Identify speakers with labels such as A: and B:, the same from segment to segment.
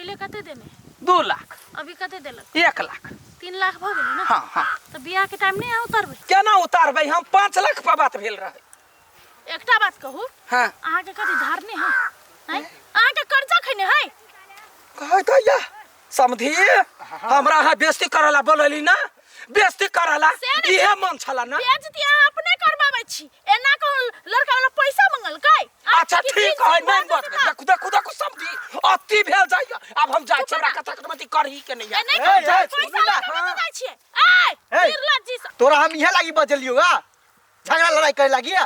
A: पहिले कते देने
B: 2 लाख।
A: अभी कते देलक?
B: 1 लाख।
A: 3 लाख भऽ गेलै ने?
B: हँ हँ
A: तऽ बियाह के टाइम नहि अहाँ उतारबै?
B: केना उतारबै? हम 5 लाख पर बात भेल रहै।
A: एकटा बात कहू?
B: हँ।
A: अहाँके कथी धारने है? आँय? अहाँके कर्जा खैने है?
B: कहै तऽ या समधी, हमरा अहाँ बेइज्जती करऽ ला बोलली ना, बेइज्जती करऽ ला।
A: से नहि।
B: इहे मन छला ना।
A: बेइज्जती अहाँ अपने करबाबै छी। एना कहूँ लड़का वाला पैसा मंगलकै?
B: अच्छा, ठीक है, नहीं बात। देखू देखू देखू समधी, अति भेल जाइए। आब हम जाइ छी, हमरा कथा कटमती करही के नहीं है।
A: नहीं।
C: ए, ए,
A: पैसा
C: सुनू ना।
A: लऽ कऽ कतऽ जाइ छियै? आय
C: ए।
A: निर्लज्जी सब।
C: तोरा हम इहे लागी बजलियो आ झगड़ा लड़ाई करे लागी आ?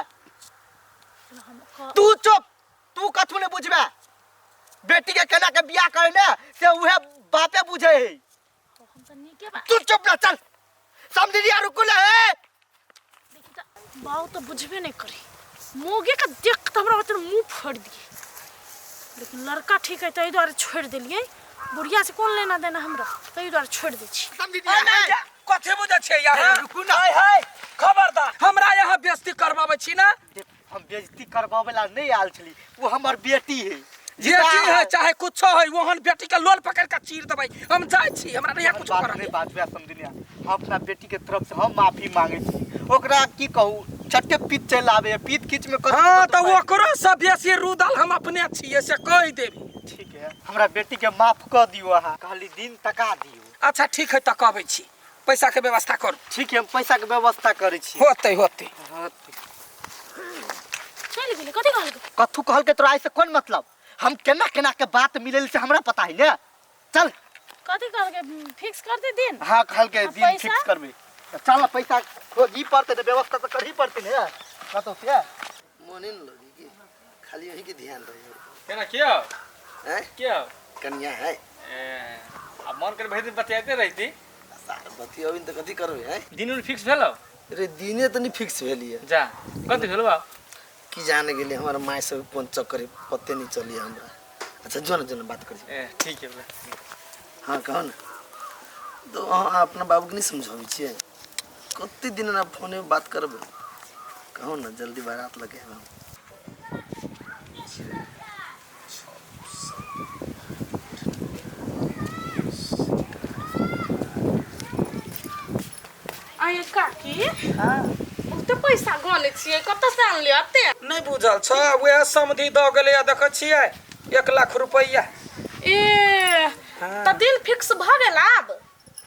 A: हम कह-
C: तू चुप, तू कथू नहीं बुझबे। बेटी के केना के बियाह करे ने से उहे बापे बुझे है।
A: हम तऽ नीके बात।
C: तू चुप ना, चल। समझिया, रुकू ना हे।
A: देखी तऽ, बाऊ तऽ बुझबे नहीं करी। मोगे के देख के तऽ हमरा ओतऽ मुँह फोड़ि दिए, लेकिन लड़का ठीक है ताहि दुआरे छोड़ि देलियै। बुढ़िया से कोन लेना देना हमरा, ताहि दुआरे छोड़ि दै छी।
C: समझिया हे।
B: कथी बुझै छियै यहाँ?
C: अरे रुकू ना।
B: हाय हाय, खबरदार, हमरा यहाँ बेइज्जती करबाबै छी ना?
C: देख, हम बेइज्जती करबावे ला नहीं आयल छली, वो हमर बेटी है।
B: बेटी है चाहे कुछो है, ओहन बेटी के लोल पकड़ के चीर देबै। हम जाइ छी, हमरा नहीं कुछ
C: बात
B: करऽ।
C: नहीं बाजबै समझिया। हम अपना बेटी के तरफ से हम माफी मांगे छी। ओकरा की कहू, चट्टे पीत चलि आबे, पीत खींच में कथी
B: हाँ।
C: कतौ
B: तऽ
C: पाइ।
B: ओकरो से बेसी रुदल हम अपने छियै, से कहि देबी।
C: ठीक है, हमरा बेटी के माफ कऽ दियौ। अहाँ कहली दिन तका दियौ।
B: अच्छा, ठीक है, तऽ कहबै छी, पैसा के व्यवस्था करू।
C: ठीक है, हम पैसा के व्यवस्था करै छी।
B: होतै होतै।
C: हाँ।
A: चलि गेलै। कथी कहलकै?
C: कथू कहलकै तोरा ऐसे कोन मतलब? हम केना केना के बात मिलल से हमरा पता है ने। चल।
A: कथी कहलकै? फिक्स कर दे दिन?
C: हाँ, कहलकै
A: आ
C: दिन
A: पैसा?
C: फिक्स करबै। तऽ चल ने, पैसा खोजही पड़तै तऽ व्यवस्था तऽ करही पड़तै ने कतौ से।
D: मोने न लगी कि खाली वही के ध्यान रहे।
E: केना किया?
D: हैं?
E: किया?
D: कन्या है।
E: ए, अब मन कर भरि दिन बतियाते रहती।
D: सार बतियाबिन तऽ कथी करबै हैं?
E: दिन उन फिक्स भेलो?
D: रे, दिने तऽ नहीं फिक्स भेलिए।
E: जा, कथी भेलो बा?
D: की जाने गेली, हमर माय सब कोन चक्कर है, पते नहीं चली हमरा। अच्छा, जो ना जो ना, बात करी।
E: ए, ठीक है बा।
D: हाँ, कहो ना। तो अहाँ अपना बाबूके नहीं समझाबै छियै? कते दिन ना फोने पे बात करबै? कहू ना, जल्दी बारात लगे हम।
A: आये काकी, बहुते पैसा गनै छियै, कतऽ से आनलियै एते?
B: नहि बुझल छ? वएह समधि दऽ गेलै, देखै छियै, 1 लाख रुपैआ।
A: ए, तऽ दिन फिक्स भऽ गेल आब?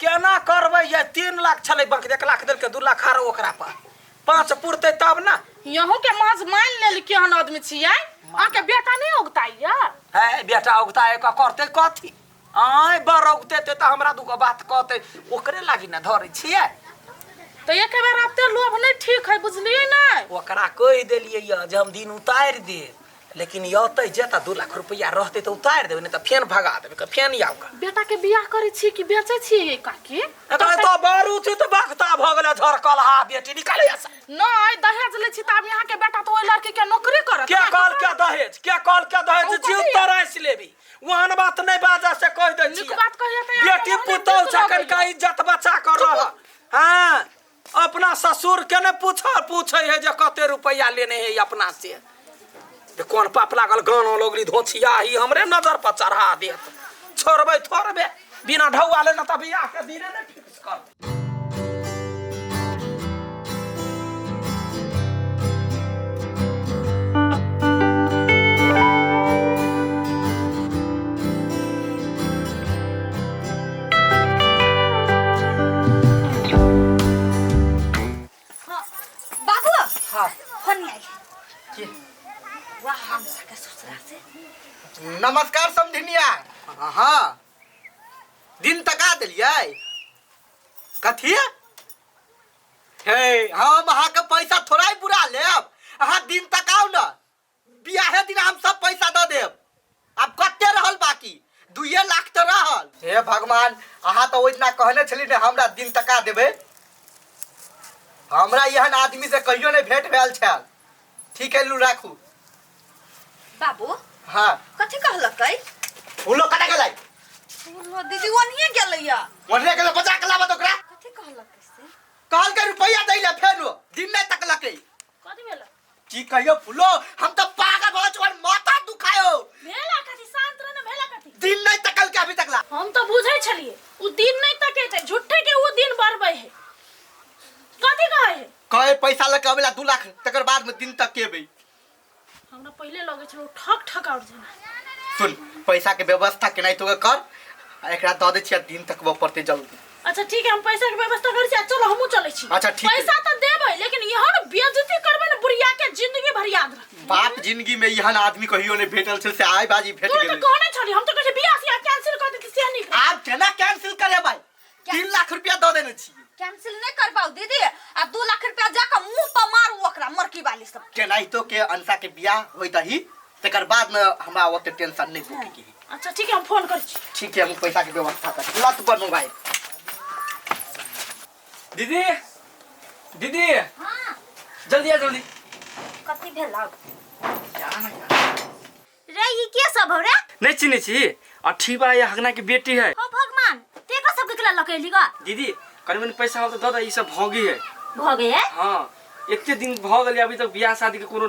B: केना करबै ये? 3 लाख छलै बाकी, 1 लाख देलकै, 2 लाख आरो ओकरा पर, 5 पुरतै तब ने।
A: यहूँ के महज मान लेल केहन आदमी छियै। अहाँके बेटा नहि उगता या?
B: है, बेटा उगता है, करतै कथी? आय, बड़ उगते तऽ हमरा दूगो बात कहतै, ओकरे लागी ने धरै छियै।
A: तऽ एक बेर एते लोभ नहि ठीक है, बुझलियै ने?
B: ओकरा कहि देलियै यऽ जे हम दिन उतारि देब, लेकिन अतै जे तऽ 2 लाख रुपैआ रहतै तऽ उतारि देबै, नहि तऽ फेन भगा देबै, फेन आउ कऽ।
A: बेटा के बियाह करै छी कि बेचै छियै काकी?
B: एकर तऽ बारू छै तऽ बख्ता भऽ गेलै झरकलहा बेटी, निकालै से।
A: नहि, दहेज लै छी तऽ आब यहाँ के बेटा तऽ ओहि लड़की के नौकरी करत।
B: के कहल के दहेज? के कहल के दहेज?
A: ओ
B: जीव
A: कथी?
B: तरास लेबी, ओहन बात नहि बाजा से कहि दै
A: नीक
B: छी।
A: बात कहिए तऽ यहाँ
B: बेटी
A: के मोने
B: पुतहु
A: नीक
B: छै,
A: लगैए।
B: कनिका इज्जत बचा कर रह। हाँ, अपना ससुर के ने पूछ पूछे है जे कते रुपैआ लेने है अपना से। जे कोन पाप लागल गाना लगली धोछिया ही हमरे नजर पर चढ़ा देत। छोड़बै थोड़बे, बिना ढौआ लेने तऽ बियाह के दिने ने फिक्स कर।
F: बाबू।
B: हाँ।
F: फोन आई
B: के?
F: वाह, हम सके ससुरा से।
C: नमस्कार समधिनिया। हाँ, दिन तका देलियै। कथी हे? हम अहाँके पैसा थोड़ा ही बुरा लेब। अहाँ दिन तकाउ ने, बियाहे दिन हम सब पैसा दऽ देब। आब कते रहल बाकी? 2 लाख तऽ रहल। हे भगवान, अहाँ तऽ ओहि दिना कहने छली ने हमरा दिन तका देबै। हमरा एहन आदमी से कहियो नहि भेंट भेल छल। ठीक है, लू राखू।
F: बाबू।
C: हाँ।
F: कथी कहलकै?
C: ओ लोग कतऽ गेलै?
F: ओ दीदी ओनिये गेलैया।
C: ओन्ने गेलै, बजा के लाबऽ तऽ ओकरा।
F: कथी कहलकै से?
C: कहलकै रुपैआ दै ले, फेर दिन नहि तकलकै।
A: कथी भेल?
C: की कहियो फूलो, हम तऽ पागल भऽ चुकल, माथा दुखायो।
A: भेला कथी? शांत रह ने, भेला कथी?
C: दिन नहीं तकल के अभी। अबेला 2 लाख तकर बाद में दिन तक केबै।
A: हमरा पहिले लगै छल ठक ठक और जेना।
C: सुन पैसा के व्यवस्था केनाइ तो कर, आ एकरा दऽ दै छियै दिन तक वो पड़तै जल्दी।
A: अच्छा ठीक है, हम पैसा के व्यवस्था करै छी आ चलो हमहूँ चलै छी।
C: अच्छा, ठीक है।
A: पैसा तऽ देबै लेकिन एहन बेइज्जती करबै ने बुढ़िया के जिंदगी भर याद रख।
C: बाप जिंदगी में एहन आदमी कहियो नहीं भेटल छल से आइ बाजी भेट
A: तू तऽ
C: गेलै।
A: कहने छली, हम तऽ कहै छी बियाह सियाह कैंसिल कर देती से नीक।
C: आब केना कैंसिल करेबै? 3 लाख रुपया दऽ देने छी।
F: कैंसिल नहीं करबाउ दीदी, आ 2 लाख रुपया जाके मुंह पर मारू ओकरा मरकी वाली सब।
C: केनाहितो के अंशा के बियाह होइत ही तकर बाद में हमरा ओते टेंशन नहीं होके के।
A: अच्छा ठीक है, हम फोन करै छी।
C: ठीक है, हम पैसा के व्यवस्था कर लत पर मोबाइल।
E: दीदी दीदी
F: हां
E: जल्दी आ जल्दी।
F: कथी भेल रे? ई के सब हो रे?
E: नहीं चिन्है छी, अठी बा या हगना के बेटी है।
F: हो भगवान, ते का सब केकरा लकेली गा?
E: दीदी कनी मनी पैसा हो तो दऽ दे, ई सब भोगी है।
F: भऽ गए?
E: हाँ एते दिन भऽ गेलै अभी तक बियाह शादी के कोनो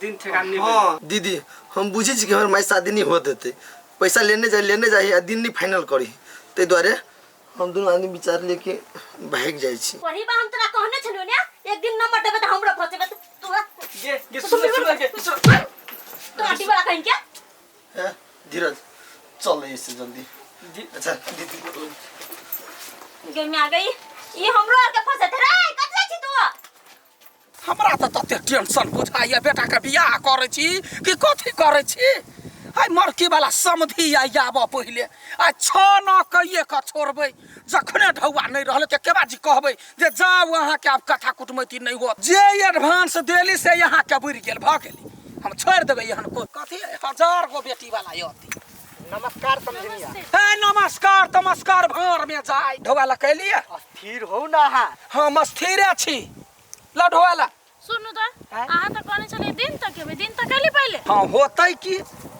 E: दिन ठेकान नहीं भेल।
D: हाँ दीदी हम बुझै छी कि हमर माय शादी नहीं होत हेतै, पैसा लेने जाही आ दिन नहीं फाइनल करी, ताहि दुआरे हम दुनू आदमी विचार लेके भागि जाइ छी।
F: वही बा हम तोरा कहने छलियौ ने, एक दिन नंबर देबै तऽ हमरो फसेबै तोरा।
E: गे गे सुन सुन गे सुन।
F: तू आंटी वाला कहीं के?
D: हैं धीरज चल ऐसे जल्दी। अच्छा दीदी
F: गे में आ गई, ई हमरो आर के फसत रे। कत जाइ छी तू?
B: हमरा तऽ तते टेंशन बुझाइया बेटा के बियाह करै छी कि कथी करै छी। आइ मरकी वाला समधि आइ आबऽ पहिले, आ 6 न कहिए कऽ छोड़बै। जखने ढौआ नहीं रहलै तऽ के बाजी कहबै जे जाउ अहाँके आब कथा कुटमैती नहीं होत। जे एडवांस देली से अहाँके बुड़ि गेल भऽ गेली, हम छोड़ि देबै एहन को कथी 1000 गो बेटी वाला अथी।
C: नमस्कार समझनिया।
B: हे नमस्कार तमस्कार भार में जाय। ढौआ लऽ कैलियै?
C: अस्थिर हो ना अहाँ?
B: हम अस्थिरे छी। ल ढौआ ला।
A: सुनू तऽ अहाँ तऽ कहने छलियै दिन तक एबै, दिन तक एली पहिले।
B: हाँ होतै की,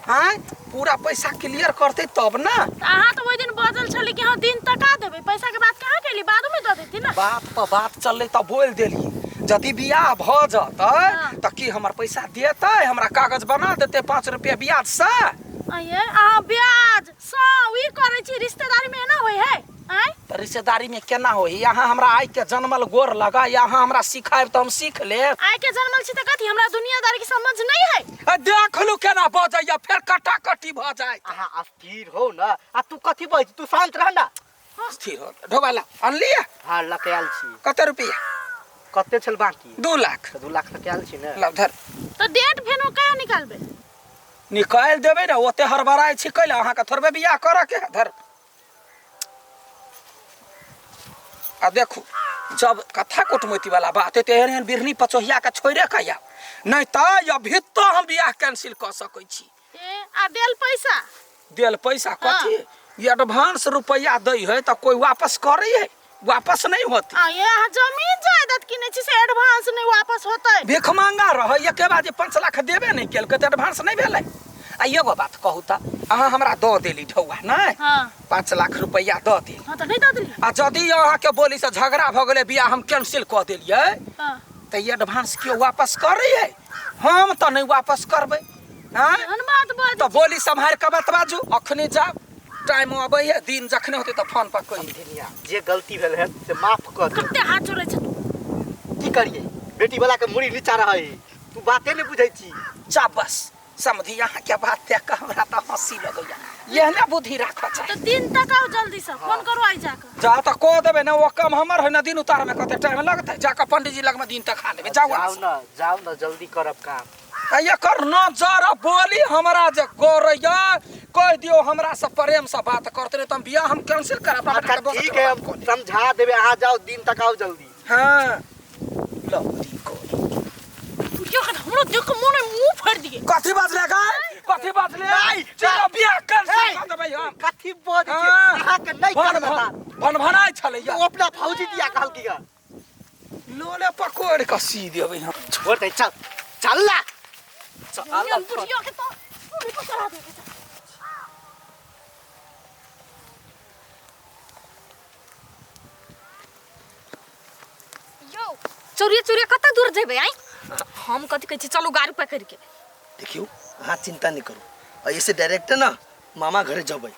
B: आँय पूरा पैसा क्लियर करतै तब ना।
A: तऽ अहाँ तऽ ओहि दिन बजल छली कि हाँ दिन तक आ देबै, पैसा के बात कहाँ केली, बाद में दऽ देती ना।
B: बात पर बात चललै तऽ बोलि देली यदि बियाह भऽ जतै तऽ की हमर पैसा देतै? हमरा कागज बना देतै 5 रुपया ब्याज से?
A: आये अहाँ ब्याज सब ई करै छी, रिश्तेदारी में एना होइ है? आँय
B: तऽ रिश्तेदारी में केना होई? अहाँ हमरा आइ के जनमल गोर लगा, अहाँ हमरा सिखायब तऽ हम सीख लेब।
A: आइ के जनमल छी तऽ कथी हमरा दुनियादारी के समझ नहीं है?
B: आ देख लू केना बजैया, फेर कटाकटी भऽ जाय।
C: अहाँ अस्थिर हो ना, आ तू कथी बजै छी? तू शांत रह ना।
B: अस्थिर हो। ढोबा ला अनलियै?
C: हाँ लऽ के आयल छी।
B: कते रुपया?
C: कते छल बाकी?
B: 2 लाख।
C: तऽ 2 लाख लऽ के आयल छी ने।
B: लाउ धर।
A: तऽ डेट फेनो कहिया निकालबै?
B: निकालि देबै ने, ओते हड़बड़ाइ छी कैला? अहाँके थोड़बे बियाह करऽ के है। धर आ देखू जब कथा कुटमैती वाला बात हेतै एहन एहन बिरनी पचोहिया के छोड़े के आयब, नहीं तऽ अभी तो हम बियाह कैंसिल कऽ सकै छी।
A: ए आ देल पैसा?
B: देल पैसा कथी? एडवांस रुपया दै है तऽ कोई वापस करै है? वापस नहीं होती।
A: आ ये अहाँ जमीन जायदाद किने छी से एडवांस नहीं वापस होतै?
B: भीख मांगा रहै, एके बार जे 5 लाख देबे नहीं केलकै तऽ एडवांस नहीं भेलै। आ एगो बात कहू तऽ अहाँ हमरा दऽ देली ढौआ नहीं?
A: हाँ।
B: 5 लाख रुपया दऽ देली।
A: हाँ तऽ नहीं दऽ देली।
B: आ यदि अहाँके बोली से झगड़ा भऽ गेलै बियाह हम कैंसिल कऽ देलियै
A: हाँ।
B: तऽ एडवांस केओ वापस करै है? हम तऽ नहीं वापस करबै। हाँ?
A: एहन बात बाजै
B: तऽ बोली सम्हारि कऽ बात बाजू। अखनी जाउ, टाइम अबै है, दिन जखने होतै तऽ फोन पर कहि
C: समझनिया जे गलती भेल है से माफ कऽ दियौ।
A: कते हाथ जोड़ै छै तू?
C: की करियै, बेटी वाला के मुड़ी नीचा रहै, तू बाते नहीं बुझै छी।
B: जा बस समझी अहाँ के बात देख कऽ हमरा तऽ हँसी लगैया, एहने बुद्धि राखऽ चाही।
A: तऽ दिन तक आउ जल्दी से, फोन करू आइ जाकऽ।
B: जा तऽ कऽ देबै ने, ओ काम हमर है ना, दिन उतार में कते टाइम लगतै? जाकऽ पंडीजी लगमे दिन तक खा लेबै। जाउ
C: जाउ ना, जाउ ना जल्दी करब काम।
B: आ एकर नजर बोली हमरा जे गोरैया कहि दियौ हमरा से प्रेम से बात करते रहे तऽ हम बियाह हम कैंसिल करब।
C: अच्छा ठीक है, हम समझा देबै, अहाँ जाउ दिन तक आउ जल्दी।
B: हाँ लो दिन को
A: बुढ़िया के हमरो देख के मोने मुंह फाड़ि दिए।
B: कथी बाजले गाय? कथी बाजले?
C: नहीं,
B: चलो बियाह कैंसिल कर देबै हम।
C: कथी बजै छी?
B: हाँ।
C: अहाँ के नहीं करब बता।
B: भनभनाइ छलैया।
C: ओ अपना फौजी दिया कहलकी ग।
B: लोले पकड़ के सी देबै हम।
C: छोड़ दे, चल चल ना।
B: चल
A: बुढ़िया के तो पूरी पर चढ़ा देबै।
F: यौ चोरिया चोरिया कतऽ दूर जेबै आइ? हम कथी कहै छी, चलू गाड़ी पकड़ि के।
D: देखियौ अहाँ चिंता नहीं करू, आ ऐसे डायरेक्ट ना मामा घरे जबै।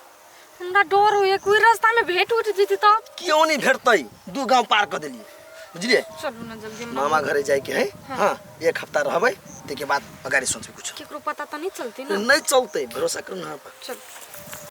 F: हमरा डर होइए कोई रास्ता में भेंट उठ जेतै तऽ।
D: क्यों नहीं भेटतै, 2 गांव पार कऽ देलियै। बुझलिए?
G: चलू ना जल्दी हमरा।
D: मामा घरे जाए के है। हाँ, एक हफ्ता रहबै, ताहिके बाद अगाडि सोचबै कुछ।
G: केकरो पता त नहीं चलती ना?
D: नहीं चलते, भरोसा करू ना पर।
G: चल।